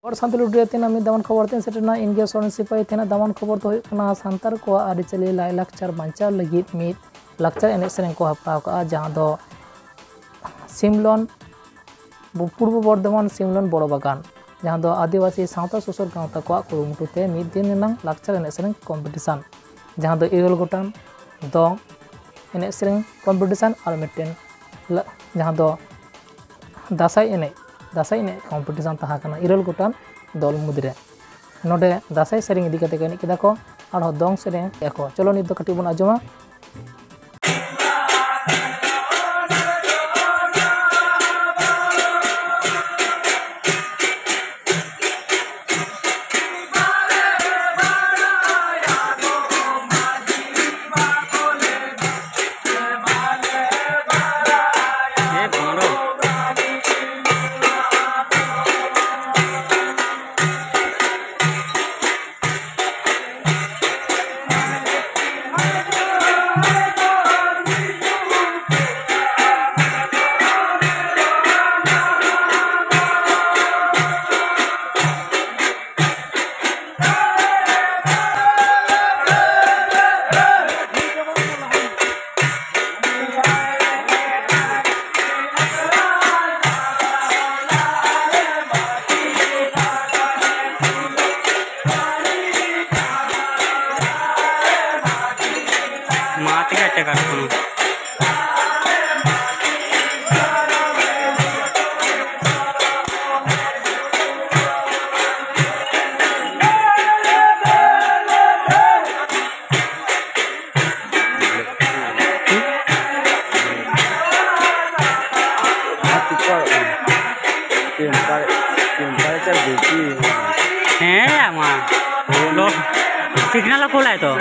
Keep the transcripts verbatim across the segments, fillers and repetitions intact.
ᱦᱚᱲ ᱥᱟᱱᱛᱟᱲ ᱞᱩᱰᱤᱭᱟ ᱛᱮᱱᱟᱜ ᱢᱤᱫ ᱫᱟᱢᱟᱱ ᱠᱷᱚᱵᱚᱨ ᱛᱮ ᱥᱮᱴᱮᱨ ᱮᱱᱟ᱾ ᱤᱱᱰᱤᱭᱟ ᱥᱚᱨᱮᱱ ᱥᱤᱯᱟᱹᱦᱤ ᱛᱮᱱᱟᱜ ᱫᱟᱢᱟᱱ ᱠᱷᱚᱵᱚᱨ ᱫᱚ ᱦᱩᱭᱩᱜ ᱠᱟᱱᱟ, ᱥᱟᱱᱛᱟᱲ ᱠᱚᱣᱟᱜ ᱟᱹᱨᱤᱪᱟᱹᱞᱤ ᱞᱟᱭᱼᱞᱟᱠᱪᱟᱨ ᱵᱟᱧᱪᱟᱣ ᱞᱟᱹᱜᱤᱫ ᱢᱤᱫ ᱞᱟᱠᱪᱟᱨ ᱮᱱᱮᱡ ᱥᱮᱨᱮᱧ ᱠᱚ ᱦᱮᱯᱨᱟᱣ ᱠᱟᱜᱼᱟ, ᱡᱟᱦᱟᱸ ᱫᱚ ᱥᱤᱢᱞᱚᱱ, ᱯᱩᱨᱵᱚ ᱵᱚᱨᱫᱷᱚᱢᱟᱱ ᱥᱤᱢᱞᱚᱱ ᱵᱚᱲᱚ ᱵᱟᱜᱟᱱ, ᱡᱟᱦᱟᱸ ᱫᱚ ᱟᱹᱫᱤᱵᱟᱹᱥᱤ ᱥᱟᱶᱛᱟ ᱥᱩᱥᱟᱹᱨ ᱜᱟᱶᱛᱟ ᱠᱚᱣᱟᱜ ᱠᱩᱨᱩᱢᱩᱴᱩ ᱛᱮ ᱢᱤᱫ ᱫᱤᱱ ᱨᱮᱱᱟᱜ ᱞᱟᱠᱪᱟᱨ ᱮᱱᱮᱡ ᱥᱮᱨᱮᱧ ᱠᱚᱢᱯᱤᱴᱤᱥᱚᱱ, ᱡᱟᱦᱟᱸ ᱫᱚ ᱤᱨᱟᱹᱞ ᱜᱚᱴᱟᱝ ᱫᱚᱝ ᱮᱱᱮᱡ ᱥᱮᱨᱮᱧ ᱠᱚᱢᱯᱤᱴᱤᱥᱚᱱ ᱟᱨ ᱢᱤᱫᱴᱮᱱ ᱞᱟ-, ᱡᱟᱦᱟᱸ ᱫᱚ ᱫᱟᱸᱥᱟᱭ ᱮᱱᱮᱡ, ᱫᱟᱸᱥᱟᱭ ᱮᱱᱮᱡ ᱠᱚᱢᱯᱤᱴᱤᱥᱚᱱ ᱛᱟᱦᱮᱸ ᱠᱟᱱᱟ ᱤᱨᱟᱹᱞ ᱜᱚᱴᱟᱝ ᱫᱚᱞ ᱢᱩᱫᱽᱨᱮ᱾ ᱱᱚᱰᱮ ᱫᱟᱸᱥᱟᱭ ᱥᱮᱨᱮᱧ ᱤᱫᱤ ᱠᱟᱛᱮ ᱠᱚ ᱮᱱᱮᱡ ᱠᱮᱫᱟ ᱠᱚ, ᱟᱨᱦᱚᱸ ᱫᱚᱝ ᱥᱮᱨᱮᱧ ᱠᱮᱫᱟ ᱠᱚ᱾ ᱪᱚᱞᱚ, ᱱᱤᱛ ᱫᱚ ᱠᱟᱹᱴᱤᱡ ᱵᱚᱱ ᱟᱸᱡᱚᱢᱟ᱾ ᱢᱟ ᱛᱮᱜᱮ ᱟᱴᱴᱟ ᱠᱟᱴ ᱠᱟᱱᱟ᱾ ᱦᱮᱸ, ᱢᱟ᱾ ᱞᱚ-, ᱥᱤᱜᱽᱱᱟᱞ ᱠᱚ ᱠᱩᱞᱟᱭ ᱛᱚ᱾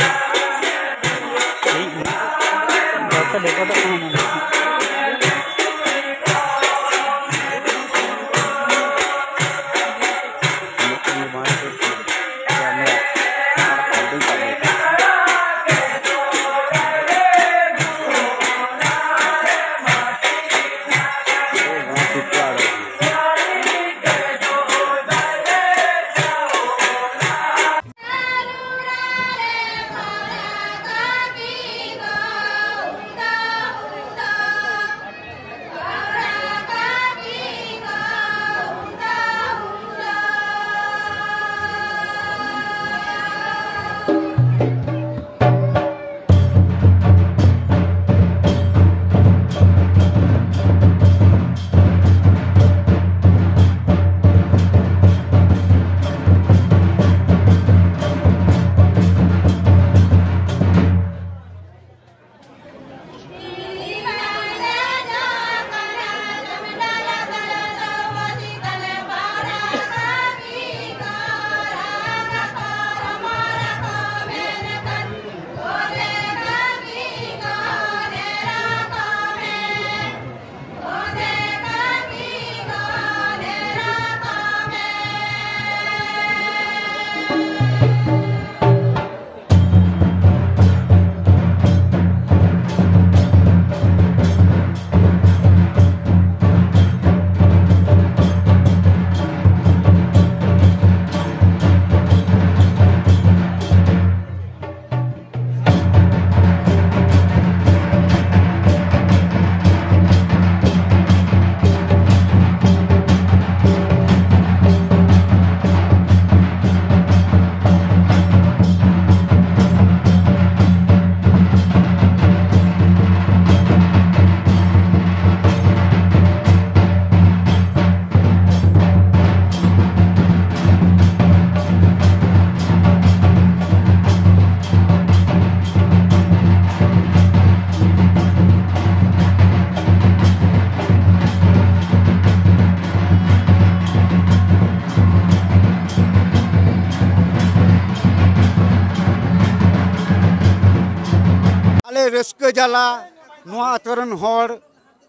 ᱨᱟᱹᱥᱠᱟᱹ ᱡᱟᱞᱟ ᱱᱚᱣᱟ ᱟᱛᱳ ᱨᱮᱱ ᱦᱚᱲ,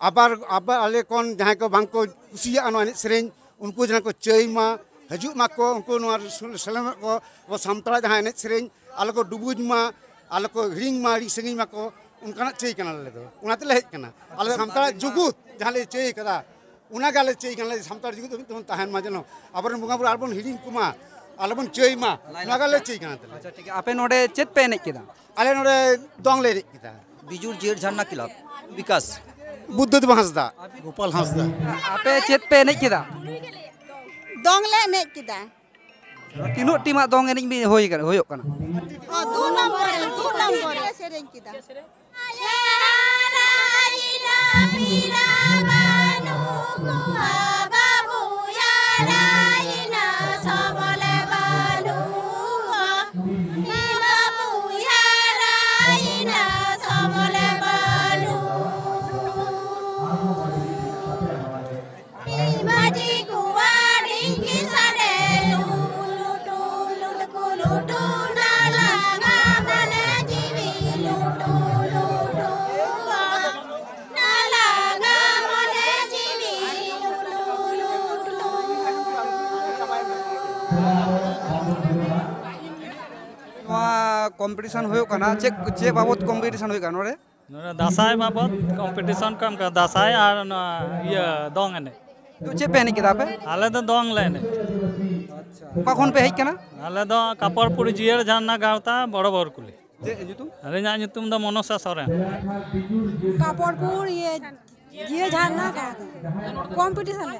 ᱟᱵᱟᱨ ᱟᱵᱟᱨ ᱟᱞᱮ ᱠᱷᱚᱱ ᱡᱟᱦᱟᱸᱭ ᱠᱚ ᱵᱟᱝ ᱠᱚ ᱠᱩᱥᱤᱭᱟᱜᱼᱟ ᱱᱚᱣᱟ ᱮᱱᱮᱡ ᱥᱮᱨᱮᱧ, ᱩᱱᱠᱩ ᱡᱟᱦᱟᱸ ᱠᱚ ᱪᱟᱹᱭ ᱢᱟ, ᱦᱤᱡᱩᱜ ᱢᱟᱠᱚ, ᱩᱱᱠᱩ ᱱᱚᱣᱟ ᱨᱮ ᱥᱮᱞᱮᱫᱚᱜ ᱠᱚ, ᱟᱵᱚ ᱥᱟᱱᱛᱟᱲᱟᱜ ᱡᱟᱦᱟᱸ ᱮᱱᱮᱡ ᱥᱮᱨᱮᱧ ᱟᱞᱚ ᱠᱚ ᱰᱩᱵᱩᱡ ᱢᱟ, ᱟᱞᱚ ᱠᱚ ᱦᱤᱲᱤᱧ ᱢᱟ, ᱟᱹᱰᱤ ᱥᱟᱺᱜᱤᱧ ᱢᱟᱠᱚ, ᱚᱱᱠᱟᱱᱟᱜ ᱪᱟᱹᱭ ᱠᱟᱱᱟ ᱟᱞᱮ ᱫᱚ᱾ ᱚᱱᱟ ᱛᱮᱞᱮ ᱦᱮᱡ ᱠᱟᱱᱟ᱾ ᱟᱞᱮ ᱥᱟᱱᱛᱟᱲᱟᱜ ᱡᱩᱜᱩᱫ ᱡᱟᱦᱟᱸ ᱞᱮ ᱪᱟᱹᱭ ᱠᱟᱫᱟ, ᱚᱱᱟ ᱜᱮ ᱟᱞᱮ ᱪᱟᱹᱭ ᱠᱟᱱᱟ, ᱥᱟᱱᱛᱟᱲ ᱡᱩᱜᱩᱫ ᱢᱤᱫ ᱛᱮᱵᱚᱱ ᱛᱟᱦᱮᱱ ᱢᱟ, ᱡᱮᱱᱚ ᱟᱵᱚᱨᱮᱱ ᱵᱚᱸᱜᱟ ᱵᱩᱨᱩ ᱟᱞᱚᱵᱚᱱ ᱦᱤᱲᱤᱧ ᱠᱚᱢᱟ, ᱟᱞᱚᱵᱚᱱ ᱪᱟᱹᱭ ᱢᱟ, ᱱᱚᱣᱟ ᱜᱮ ᱟᱞᱮ ᱪᱟᱹᱭ ᱠᱟᱱᱟ ᱛᱟᱞᱮ᱾ ᱟᱪᱪᱷᱟ, ᱴᱷᱤᱠ ᱜᱮᱭᱟ᱾ ᱟᱯᱮ ᱱᱚᱰᱮ ᱪᱮᱫ ᱯᱮ ᱮᱱᱮᱡ ᱠᱮᱫᱟ? ᱟᱞᱮ ᱱᱚᱰᱮ ᱫᱚᱝ ᱞᱮ ᱮᱱᱮᱡ ᱠᱮᱫᱟ᱾ ᱵᱤᱡᱩᱲ ᱡᱤᱭᱟᱹᱲ ᱡᱷᱟᱨᱱᱟ ᱠᱞᱟᱵᱽ, ᱵᱤᱠᱟᱥ᱾ ᱵᱩᱫᱽᱫᱷᱚ ᱫᱮᱵ ᱦᱟᱸᱥᱫᱟ᱾ ᱜᱳᱯᱟᱞ ᱦᱟᱸᱥᱫᱟ᱾ ᱟᱯᱮ ᱪᱮᱫ ᱯᱮ ᱮᱱᱮᱡ ᱠᱮᱫᱟ? ᱫᱚᱝ ᱞᱮ ᱮᱱᱮᱡ ᱠᱮᱫᱟ᱾ ᱛᱤᱱᱟᱹᱜ ᱴᱤᱢᱟᱜ ᱫᱚᱝ ᱮᱱᱮᱡ ᱢᱤᱫ ᱦᱩᱭ ᱠᱟᱱᱟ, ᱦᱩᱭᱩᱜ ᱠᱟᱱᱟ? ᱚ, ᱫᱩ ᱱᱚᱢᱵᱚᱨ, ᱫᱩ ᱱᱚᱢᱵᱚᱨ ᱞᱮ ᱥᱮᱨᱮᱧ ᱠᱮᱫᱟ᱾ ᱱᱚᱣᱟ ᱠᱚᱢᱯᱤᱴᱤᱥᱚᱱ ᱦᱩᱭᱩᱜ ᱠᱟᱱᱟ, ᱪᱮᱫ, ᱪᱮᱫ ᱵᱟᱵᱚᱛ ᱠᱚᱢᱯᱤᱴᱤᱥᱚᱱ ᱦᱩᱭᱩᱜ ᱠᱟᱱᱟ ᱱᱚᱰᱮ? ᱱᱚᱰᱮ ᱫᱟᱸᱥᱟᱭ ᱵᱟᱵᱚᱛ ᱠᱚᱢᱯᱤᱴᱤᱥᱚᱱ ᱠᱚ ᱮᱢ ᱠᱟᱫᱟ, ᱫᱟᱸᱥᱟᱭ ᱟᱨ ᱱᱚᱣᱟ ᱤᱭᱟᱹ ᱫᱚᱝ ᱮᱱᱮᱡ᱾ ᱛᱚ ᱪᱮᱫ ᱯᱮ ᱮᱱᱮᱡ ᱠᱮᱫᱟ ᱟᱯᱮ? ᱟᱞᱮ ᱫᱚ ᱫᱚᱝ ᱞᱮ ᱮᱱᱮᱡ᱾ ᱚᱠᱟ ᱠᱷᱚᱱ ᱯᱮ ᱦᱮᱡ ᱠᱟᱱᱟ? ᱟᱞᱮ ᱫᱚ ᱠᱟᱯᱚᱲᱯᱩᱨ ᱡᱤᱭᱟᱹᱲ ᱡᱷᱟᱨᱱᱟ ᱜᱟᱶᱛᱟ, ᱵᱚᱲᱚ ᱵᱚᱨᱠᱩᱞᱤ᱾ ᱪᱮᱫ ᱧᱩᱛᱩᱢ? ᱟᱹᱞᱤᱧᱟᱜ ᱧᱩᱛᱩᱢ ᱫᱚ ᱢᱚᱱᱚᱥᱟ ᱥᱚᱨᱮᱱ᱾ ᱠᱟᱯᱚᱲᱯᱩᱨ ᱤᱭᱟᱹ, ᱤᱭᱟᱹ ᱡᱷᱟᱨᱱᱟ ᱜᱟᱶᱛᱟ᱾ ᱠᱚᱢᱯᱤᱴᱤᱥᱚᱱ ᱞᱮ᱾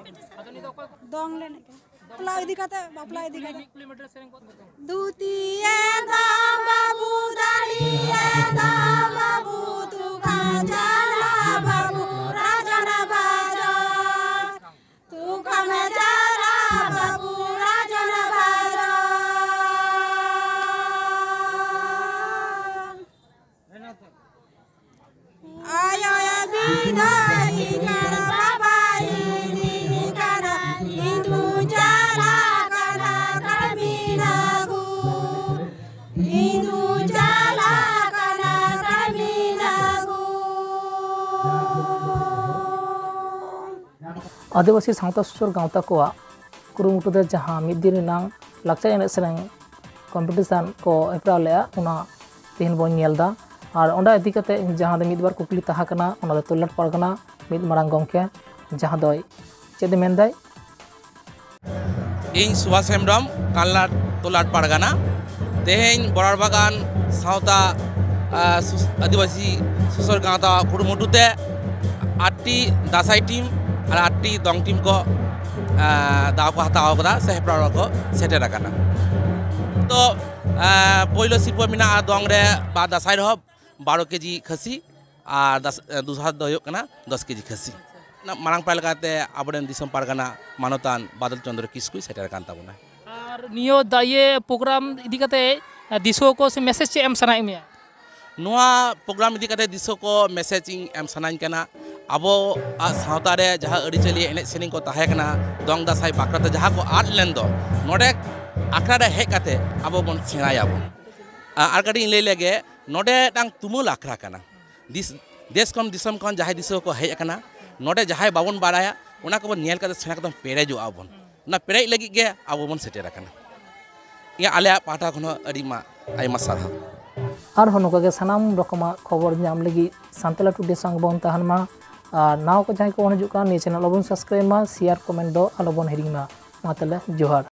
ᱫᱚᱝ ᱞᱮ ᱮᱱᱮᱡ ᱠᱟᱱᱟ᱾ ᱵᱟᱯᱞᱟ ᱤᱫᱤ ᱠᱟᱛᱮ, ᱵᱟᱯᱞᱟ ᱤᱫᱤ ᱠᱟᱛᱮ᱾ ᱫᱷᱩᱛᱤ ᱮᱱ ᱫᱚ ᱵᱟᱹᱵᱩ, ᱫᱟᱲᱤ ᱮᱱ ᱫᱚ ᱵᱟᱹᱵᱩ, ᱛᱩᱠᱷᱟ ᱪᱟᱞᱟ ᱵᱟᱹᱵᱩ, ᱨᱟᱡᱟᱱ ᱵᱟᱡᱟᱨ᱾ ᱛᱩᱠᱷᱟ ᱢᱮ ᱪᱟᱞᱟ ᱵᱟᱹᱵᱩ, ᱨᱟᱡᱟᱱ ᱵᱟᱡᱟᱨ᱾ ᱟᱭᱳᱭ ᱵᱤᱫᱟᱹᱭ ᱠᱟᱱᱟ, ᱵᱟᱵᱟᱭ ᱤᱫᱤ ᱠᱟᱱᱟ, ᱤᱧ ᱫᱩᱧ ᱪᱟᱞᱟᱜ ᱠᱟᱱᱟ ᱠᱟᱹᱢᱤ ᱱᱟᱹᱜᱩ᱾ ᱤᱧ ᱫᱩᱧ ᱪᱟᱞᱟᱜ ᱠᱟᱱᱟ ᱠᱟᱹᱢᱤ ᱟᱹᱫᱤᱵᱟᱹᱥᱤ ᱥᱟᱶᱛᱟ ᱥᱩᱥᱟᱹᱨ ᱜᱟᱶᱛᱟ ᱠᱚᱣᱟᱜ ᱠᱩᱨᱩᱢᱩᱴᱩ ᱛᱮ ᱡᱟᱦᱟᱸ ᱢᱤᱫ ᱫᱤᱱ ᱨᱮᱱᱟᱜ ᱞᱟᱠᱪᱟᱨ ᱮᱱᱮᱡ ᱥᱮᱨᱮᱧ ᱠᱚᱢᱯᱤᱴᱤᱥᱚᱱ ᱠᱚ ᱦᱮᱯᱨᱟᱣ ᱞᱮᱫᱼᱟ, ᱚᱱᱟ ᱛᱮᱦᱮᱧ ᱵᱚᱱ ᱧᱮᱞ ᱮᱫᱟ᱾ ᱟᱨ ᱚᱸᱰᱮ ᱤᱫᱤ ᱠᱟᱛᱮ ᱡᱟᱦᱟᱸ ᱫᱚ ᱢᱤᱫ ᱵᱟᱨ ᱠᱩᱠᱞᱤ ᱛᱟᱦᱮᱸ ᱠᱟᱱᱟ, ᱚᱱᱟ ᱫᱚ ᱛᱚᱞᱞᱟᱴ ᱯᱟᱨᱜᱟᱱᱟ ᱢᱤᱫ ᱢᱟᱨᱟᱝ ᱜᱚᱢᱠᱮ, ᱡᱟᱦᱟᱸ ᱫᱚᱭ ᱪᱮᱫ ᱮ ᱢᱮᱱᱫᱟᱭ? ᱤᱧ ᱥᱩᱵᱷᱟᱥ ᱦᱮᱢᱵᱨᱚᱢ, ᱠᱟᱞᱞᱟᱴ ᱛᱚᱞᱞᱟᱴ ᱯᱟᱨᱜᱟᱱᱟ᱾ ᱛᱮᱦᱮᱧ ᱵᱚᱨᱟᱲ ᱵᱟᱜᱟᱱ ᱥᱟᱶᱛᱟ, ᱟ, ᱥᱩᱥ-, ᱟᱹᱫᱤᱵᱟᱹᱥᱤ ᱥᱩᱥᱟᱹᱨ ᱜᱟᱶᱛᱟ ᱠᱩᱨᱩᱢᱩᱴᱩ ᱛᱮ ᱟᱴᱴᱤ ᱫᱟᱸᱥᱟᱭ ᱴᱤᱢ ᱟᱨ ᱟᱴᱴᱤ ᱫᱚᱝ ᱴᱤᱢ ᱠᱚ, ᱟ, ᱫᱟᱣ ᱠᱚ ᱦᱟᱛᱟᱣ ᱟᱠᱟᱫᱟ ᱥᱮ ᱦᱮᱯᱨᱟᱣ ᱨᱮᱠᱚ ᱥᱮᱴᱮᱨ ᱟᱠᱟᱱᱟ᱾ ᱛᱚ, ᱟ, ᱯᱳᱭᱞᱳ ᱥᱤᱨᱯᱟᱹ ᱢᱮᱱᱟᱜᱼᱟ ᱫᱚᱝ ᱨᱮ ᱵᱟ ᱫᱟᱸᱥᱟᱭ ᱨᱮᱦᱚᱸ ᱵᱟᱨᱚ ᱠᱮᱡᱤ ᱠᱷᱟᱹᱥᱤ, ᱟᱨ ᱫᱟᱥ-, ᱫᱚᱥᱟᱨ ᱫᱚ ᱦᱩᱭᱩᱜ ᱠᱟᱱᱟ ᱫᱚᱥ ᱠᱮᱡᱤ ᱠᱷᱟᱹᱥᱤ᱾ ᱚᱱᱟ ᱢᱟᱲᱟᱝ ᱯᱟᱭ ᱞᱮᱠᱟᱛᱮ ᱟᱵᱚᱨᱮᱱ ᱫᱤᱥᱚᱢ ᱯᱟᱨᱜᱟᱱᱟ ᱢᱟᱱᱚᱛᱟᱱ ᱵᱟᱫᱚᱞ ᱪᱚᱸᱫᱽᱨᱚ ᱠᱤᱥᱠᱩᱭ ᱥᱮᱴᱮᱨ ᱟᱠᱟᱱ ᱛᱟᱵᱚᱱᱟ᱾ ᱟᱨ ᱱᱤᱭᱟᱹ ᱫᱟ-, ᱤᱭᱟᱹ ᱯᱨᱳᱜᱨᱟᱢ ᱤᱫᱤ ᱠᱟᱛᱮ ᱫᱤᱥᱩᱣᱟᱹ ᱠᱚ ᱥᱮ ᱢᱮᱥᱮᱡᱽ ᱪᱮᱫ ᱮᱢ ᱥᱟᱱᱟᱭᱮᱫ ᱢᱮᱭᱟ? ᱱᱚᱣᱟ ᱯᱨᱳᱜᱨᱟᱢ ᱤᱫᱤ ᱠᱟᱛᱮ ᱫᱤᱥᱩᱣᱟᱹ ᱠᱚ ᱢᱮᱥᱮᱡᱽ ᱤᱧ ᱮᱢ ᱥᱟᱱᱟᱧ ᱠᱟᱱᱟ᱾ ᱟᱵᱚᱣᱟᱜ ᱥᱟᱶᱛᱟ ᱨᱮ ᱡᱟᱦᱟᱸ ᱟᱹᱨᱤᱪᱟᱹᱞᱤ ᱮᱱᱮᱡ ᱥᱮᱨᱮᱧ ᱠᱚ ᱛᱟᱦᱮᱸ ᱠᱟᱱᱟ, ᱫᱚᱝ ᱫᱟᱸᱥᱟᱭ ᱵᱟᱠᱷᱨᱟ ᱛᱮ ᱡᱟᱦᱟᱸ ᱠᱚ ᱟᱫ ᱞᱮᱱ ᱫᱚ, ᱱᱚᱰᱮ ᱟᱠᱷᱲᱟ ᱨᱮ ᱦᱮᱡ ᱠᱟᱛᱮ ᱟᱵᱚ ᱵᱚᱱ ᱥᱮᱬᱟᱭᱟᱵᱚᱱ᱾ ᱟ-, ᱟᱨ ᱠᱟᱹᱴᱤᱡ ᱤᱧ ᱞᱟᱹᱭ ᱞᱮᱜᱮ, ᱱᱚᱰᱮ ᱢᱤᱫᱴᱟᱝ ᱛᱩᱢᱟᱹᱞ ᱟᱠᱷᱲᱟ ᱠᱟᱱᱟ᱾ ᱫᱤᱥ-, ᱫᱮᱥ ᱠᱷᱚᱱ ᱫᱤᱥᱚᱢ ᱠᱷᱚᱱ ᱡᱟᱦᱟᱸᱭ ᱫᱤᱥᱩᱣᱟᱹ ᱠᱚ ᱦᱮᱡ ᱟᱠᱟᱱᱟ, ᱱᱚᱰᱮ ᱡᱟᱦᱟᱸᱭ ᱵᱟᱵᱚᱱ ᱵᱟᱲᱟᱭᱟ, ᱚᱱᱟ ᱠᱚᱵᱚᱱ ᱧᱮᱞ ᱠᱟᱛᱮ ᱥᱮᱬᱟ ᱠᱟᱛᱮ ᱵᱚᱱ ᱯᱮᱨᱮᱡᱚᱜᱼᱟ ᱵᱚᱱ᱾ ᱚᱱᱟ ᱯᱮᱨᱮᱡ ᱞᱟᱹᱜᱤᱫ ᱜᱮ ᱟᱵᱚ ᱵᱚᱱ ᱥᱮᱴᱮᱨ ᱟᱠᱟᱱᱟ᱾ ᱤᱧᱟᱹᱜ, ᱟᱞᱮᱭᱟᱜ ᱯᱟᱦᱴᱟ ᱠᱷᱚᱱ ᱦᱚᱸ ᱟᱹᱰᱤ ᱢᱟ, ᱟᱭᱢᱟ ᱥᱟᱨᱦᱟᱣ᱾ ᱟᱨᱦᱚᱸ ᱱᱚᱝᱠᱟ ᱜᱮ ᱥᱟᱱᱟᱢ ᱨᱚᱠᱚᱢᱟᱜ ᱠᱷᱚᱵᱚᱨ ᱧᱟᱢ ᱞᱟᱹᱜᱤᱫ ᱥᱟᱱᱛᱟᱞᱟ ᱴᱩᱰᱮ ᱥᱟᱶ ᱵᱚᱱ ᱛᱟᱦᱮᱱ ᱢᱟ᱾ ᱟᱨ ᱱᱟᱣᱟ ᱠᱚ ᱡᱟᱦᱟᱸᱭ ᱠᱚ ᱵᱚᱱ ᱦᱤᱡᱩᱜ ᱠᱟᱱᱟ, ᱱᱤᱭᱟᱹ ᱪᱮᱱᱮᱞ ᱟᱞᱚᱵᱚᱱ ᱥᱟᱵᱥᱠᱨᱟᱭᱤᱵ ᱢᱟ, ᱥᱮᱭᱟᱨ ᱠᱚᱢᱮᱱᱴ ᱫᱚ ᱟᱞᱚᱵᱚᱱ ᱦᱤᱲᱤᱧ ᱢᱟ᱾ ᱢᱟ ᱛᱟᱦᱚᱞᱮ ᱡᱚᱦᱟᱨ᱾